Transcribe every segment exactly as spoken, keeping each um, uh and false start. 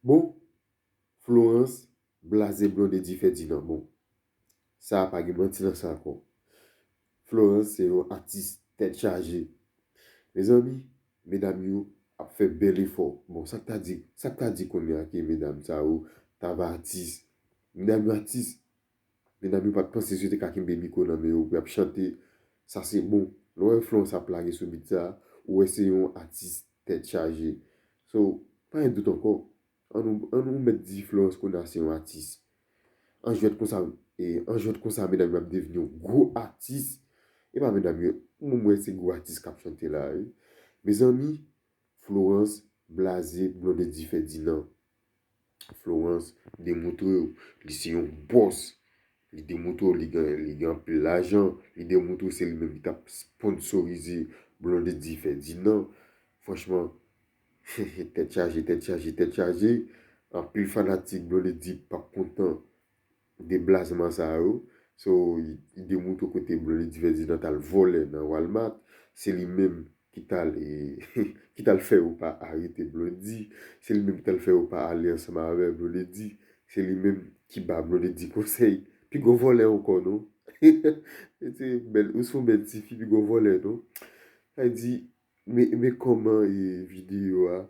Bon, Florence blaze Blondedy Ferdinand. Bon, sa a pa gen manti nan sa ankò. Florence se yon atis tèt chaje. Mezanmi, medam yo ap fè bèl efò. Bon, sa k ta di, sa k ta di kounye a ke medam sa yo ta va atis? Medam yo atis. Medam yo pa t panse si yo te ka kenbe mikwo nan men yo pou y ap chante. Sa se bon. Lè w wè Florence ap lage sou beat sa, ou wè se yon atis tèt chaje. So, pa gen dout ankò. An nou, an nou mèt di Florence kounye a se yon atis. An jwèt konsa, e, an jwèt konsa, medam yo ap devni yon gwo atis. E pa medam yo, mwen, mwen se gwo atis k ap chante la, wi. Mezanmi, Florence blaze Blondedy Ferdinand. Florence demontre w li se yon bòs. Li demontre w li gen, li gen anpil lajan. Li demontre w se li menm ki t ap sponsorize Blondedy Ferdinand. Franchman, tèt chaje, tèt chaje, tèt chaje. Anpil fanatik Blondedy p ap kontan de blazman sa yo. So, li, li demontre kote Blondedy Ferdinand t al vòlè nan Walmart. Se li menm ki t al, e, ki t al fè yo pa arete Blondedy. Se li menm ki t al fè yo pa ale ansanm avè Blondedy. Se li menm ki ba Blondedy konsèy. Pi gwo vòlè ankò, non? Se bèl, ou se yon bèl tifi, pi gwo vòlè, non? Sa vle di, men, men kòman, e, videyo a,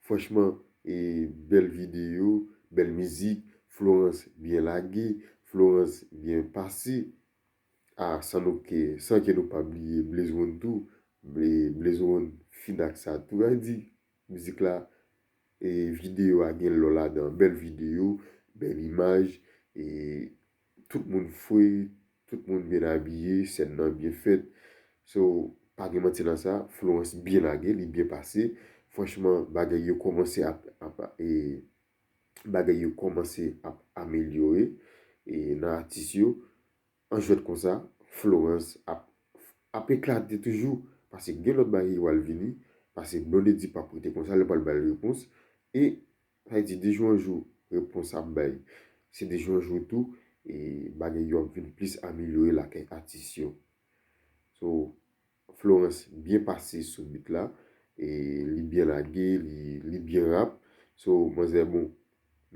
franchman, e, bèl videyo, bèl mizik, Florence byen lage, Florence byen pase. A, san nou ke, san ke nou pa bliye Blaze One tou, Bla-, Blaze One fin ak sa tou. Sa vle di, mizik la, e, videyo a gen lò ladan, bèl videyo, bèl imaj, e, tout moun fre, tout moun byen abiye, sèn nan byen fèt. So, pa gen manti nan sa, Florence byen lage, li byen pase. Franchman, bagay yo kòmanse ap, ap, e, bagay yo kòmanse ap amelyore, e, nan atis yo. An jwèt konsa, Florence ap, ap eklate toujou, paske gen lòt bagay ki pral vini, paske Blondedy p ap rete konsa, li pral bay repons, e sa vle di de jou an jou, repons ap bay. Se de jou an jou tou, e bagay yo ap vin plis amelyore lakay atis yo. So, Florence byen pase sou beat la, e li byen lage, li, li byen rap. So, manzè bon.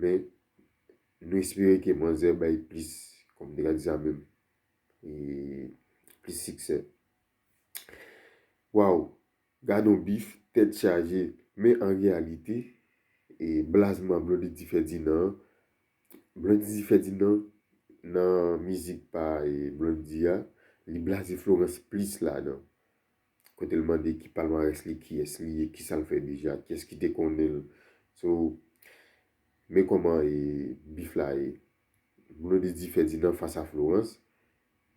Men, nou espere ke manzè bay plis, kòm m te ka di sa menm, e plis siksè. Waw, gad on bif, tèt chaje. Men an reyalite, e blazman Blondedy Ferdinand, Blondedy Ferdinand nan mizik pa, e, Blondedy a, li blaze Florence plis ladan. Kote l mande ki palmarès li, kiyès li ye, kisa l fè deja, kiyès ki te konnen l. So, men kòman, e, bif la ye. Blondedy Ferdinand fas a Florence.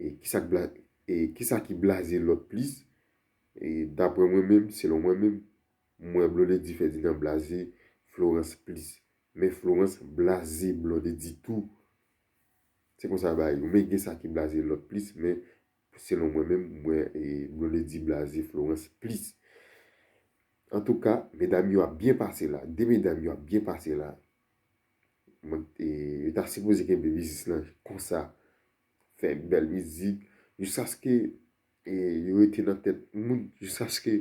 E kisa k bla-, e kisa ki blaze lòt plis? E daprè mwen menm, selon mwen menm, m wè Blondedy Ferdinand blaze Florence plis. Men Florence blaze Blondedy tou. Se konsa bagay yo. Men gen sa ki blaze lòt plis, men selon mwen menm, m wè, e, Blondedy blaze Florence plis. Antouka, medam yo ap byen pase la. De medam yo ap byen pase la. Mwen, e, yo ta sipoze kenbe biznis lan konsa. Fè bèl mizik. Jiskaske, e, yo rete nan tèt moun. Jiskaske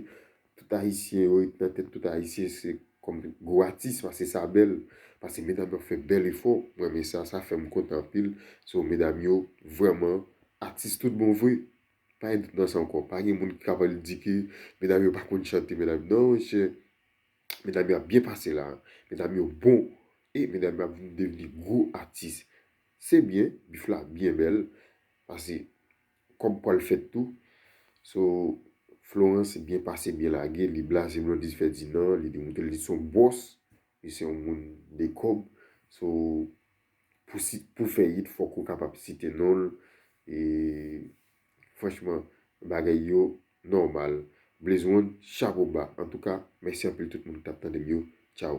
tout Ayisyen, yo rete nan tèt tout Ayisyen, se kòm gwo atis, paske sa bèl. Paske medam yo ap fè bèl efò. Mwen renmen sa, sa fè m kontan anpil. So, medam yo, vrèman, atis tout bon vre. Pa gen dout nan sa ankò. Pa gen moun ki kapab di ke medam yo pa konn chante, medam. Non, monchè. Medam yo ap byen pase la. Medam yo bon. E medam yo ap vin devni gwo atis. Se byen, bif la byen bèl. Paske kòb pral fèt tou. So, Florence byen pase, byen lage. Li blaze Blondedy Ferdinand. Li demontre li se yon bòs. Li se yon moun de kòb. So, pou si, pou fè hit, fòk ou kapab site non l. E franchman, bagay yo nòmal. Blaze One, chapo ba. Antouka, mèsi anpil tout moun ki t ap tande m yo. Tchaw.